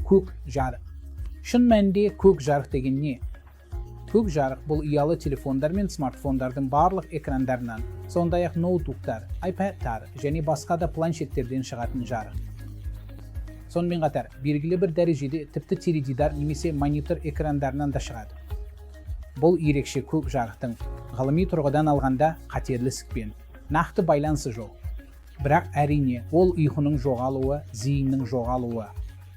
Көк жарық. Шын мәнінде көк жарық деген не? Көк жарық – бұл ұялы телефондар мен смартфондардың барлық экрандарынан, сондай ақ ноутбуктар, iPadтар және басқа да планшеттерден шығатын жарық. Сонымен қатар, белгілі бір дәрежеде тіпті теледидар немесе монитор экрандарынан да шығады. Бұл ерекше көк жарықтың ғылыми тұрғыдан алғанда қатерлі ісікпен нақты байланысы жоқ. Бірақ, әрине, ол ұйқының жоғалуы, зейіннің жоғалуы,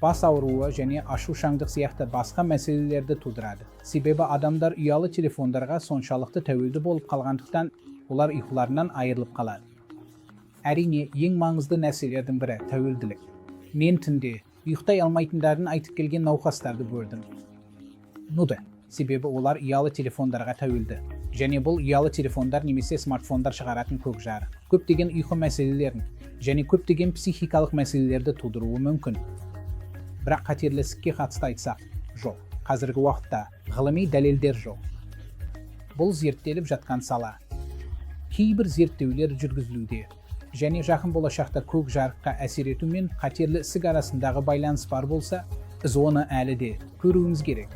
бас ауруы және ашушаңдық сияқты басқа мәселелерді тудырады. Себебі адамдар ұялы телефондарға соншалықты тәуелді болып қалғандықтан, олар ұйқыларынан айырылып қалады. Әрине, ең маңызды нәрселердің бірі – тәуелділік. Мен түнде ұйықтай алмайтындарын айтып келген науқастарды көрдім. Нуды. Себебі олар ұялы телефондарға тәуелді. Және бұл ұялы телефондар немесе смартфондар шығаратын көк жарық көптеген ұйқы мәселелерін және көптеген психикалық мәселелерді тудыруы мүмкін. Бірақ қатерлі ісікке қатысты айтсақ, жоқ. Қазіргі уақытта ғылыми дәлелдер жоқ. Бұл зерттеліп жатқан сала. Кейбір зерттеулер жүргізілуде. Және жақын болашақта көк жарыққа әсер ету мен қатерлі ісік арасындағы байланыс бар болса, біз оны әлі де көруіміз керек.